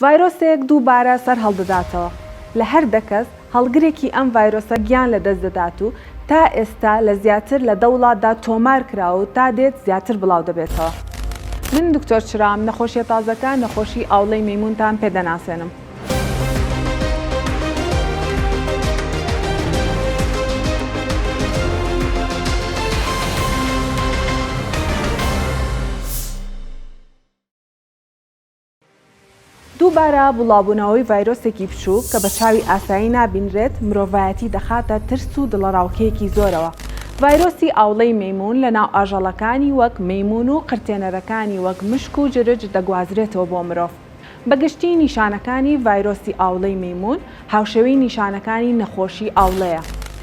ڤایرۆسێک دووبارە سەرهەڵدەداتەوە، لە هەر دە کەس هەڵگرێکی ئەم ڤایرۆسە گیان لەدەست دەدات و تا ئێستا لە زیاتر لە دە وڵاتدا تۆمار کراوە و تا دێت زیاتر بڵاو دەبێتەوە. من دکتۆر چرام، نەخۆشیە تازەکە نەخۆشی ئاوڵەی مەیمونتان پێ دەناسێنم. دووبارە بڵاوبوونەوەی ڤایرۆسێکی بچووک کە بە چاوی ئاسایی نابینرێت، مرۆڤایەتی دەخاتە ترس و دڵەڕاوکێیەکی زۆرەوە. ڤایرۆسی ئاوڵەی مەیموون لەناو ئاژەڵەکانی وەک مەیموون و قرتێنەرەکانی وەک مشک و جرج دەگوازرێتەوە بۆ مرۆڤ. بە گشتی نیشانەکانی ڤایرۆسی ئاوڵەی مەیموون هاوشێوەی نیشانەکانی نەخۆشی ئاوڵەیە.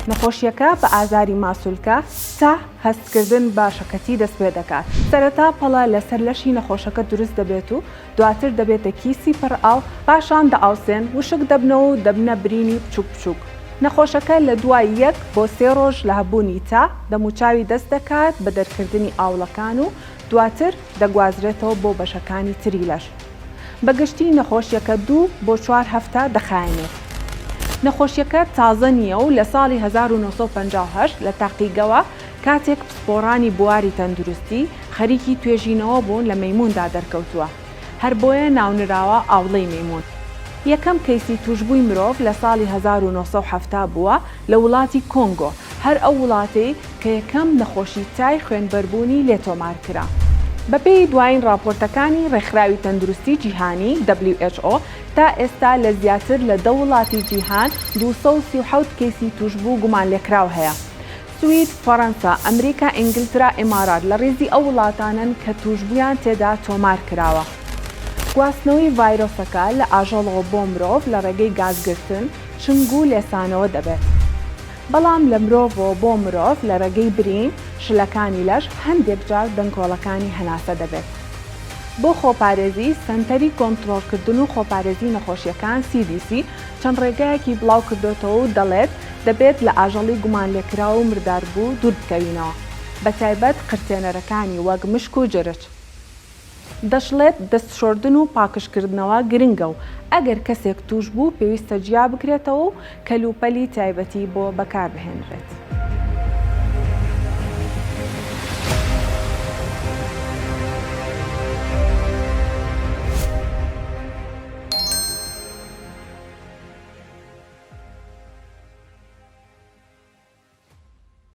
نەخۆشییەکە بە ئازاری ماسولکە، تا، هەستکردن بە شەکەتی دەستپێدەکات. سەرەتا پەڵە لەسەر لەشی نەخۆشەکە دروست دەبێت و دواتر دەبێتە کیسی پڕ ئاو، پاشان دەئاوسێن، وشک دەبنەوە و دەبنە برینی بچووک بچووک. نەخۆشەکە لە دوای یەک بۆ سێ ڕۆژ لە هەبوونی تا، دەموچاوی دەست دەکات بە دەرکردنی ئاوڵەکان و دواتر دەگوازرێتەوە بۆ بەشەکانی تری لەش. بە گشتی نەخۆشیەکە دوو بۆ چوار هەفتە دەخایەنێت. نەخۆشیەکە تازە نییە و لە ساڵی 1958 لە تاقیگەوە کاتێک پسپۆڕانی بواری تەندروستی خەریکی توێژینەوە بوون لە مەیمووندا دەرکەوتووە. هەر بۆیە ناونراوە ئاوڵەی مەیموون. یەکەم کەیسی تووشبووی مرۆڤ لە ساڵی 1970 بووە لە وڵاتی کۆنگۆ، هەر ئەو وڵاتەی کە یەکەم نەخۆشی تای خوێنبەربوونی لێ تۆمار کرا. بەپێی دوایین ڕاپۆرتەکانی ڕێکخراوی تەندروستی جیهانی، WHO، تا ئێستا لە زیاتر لە دە وڵاتی جیهان 237 کەیسی تووشبوو گومانلێکراو هەیە. سوید، فەڕەنسا، ئەمریکا، ئینگلترا، ئیمارات لە ڕیزی ئەو وڵاتانەن کە تووشبوویان تێدا تۆمار کراوە. گواستنەوەی ڤایرۆسەکە لە ئاژەڵەوە بۆ مرۆڤ لە ڕێگەی گازگرتن، چنگ و لێسانەوە دەبێت. بەڵام لە مرۆڤەوە بۆ مرۆڤ لە ڕێگەی برین، شلەکانی لەش، هەندێک جار دەنکۆڵەکانی هەناسە دەبێت. بۆ خۆپارێزی، سەنتەری کۆنترۆڵکردن و خۆپارێزی نەخۆشییەکان، CDC، چەند ڕێگایەکی بڵاوکردۆتەوە و دەڵێت، دەبێت لە ئاژەڵی گومانلێکراو و مرداربوو دووربکەوینەوە، بەتایبەت قرتێنەرەکانی وەک مشک و جرج. دەشڵێت، دەستشۆردن و پاکژکردنەوە گرنگە و ئەگەر کەسێک تووشبوو پێویستە جیابکرێتەوە و کەلوپەلی تایبەتی بۆ بەکاربهێنرێت.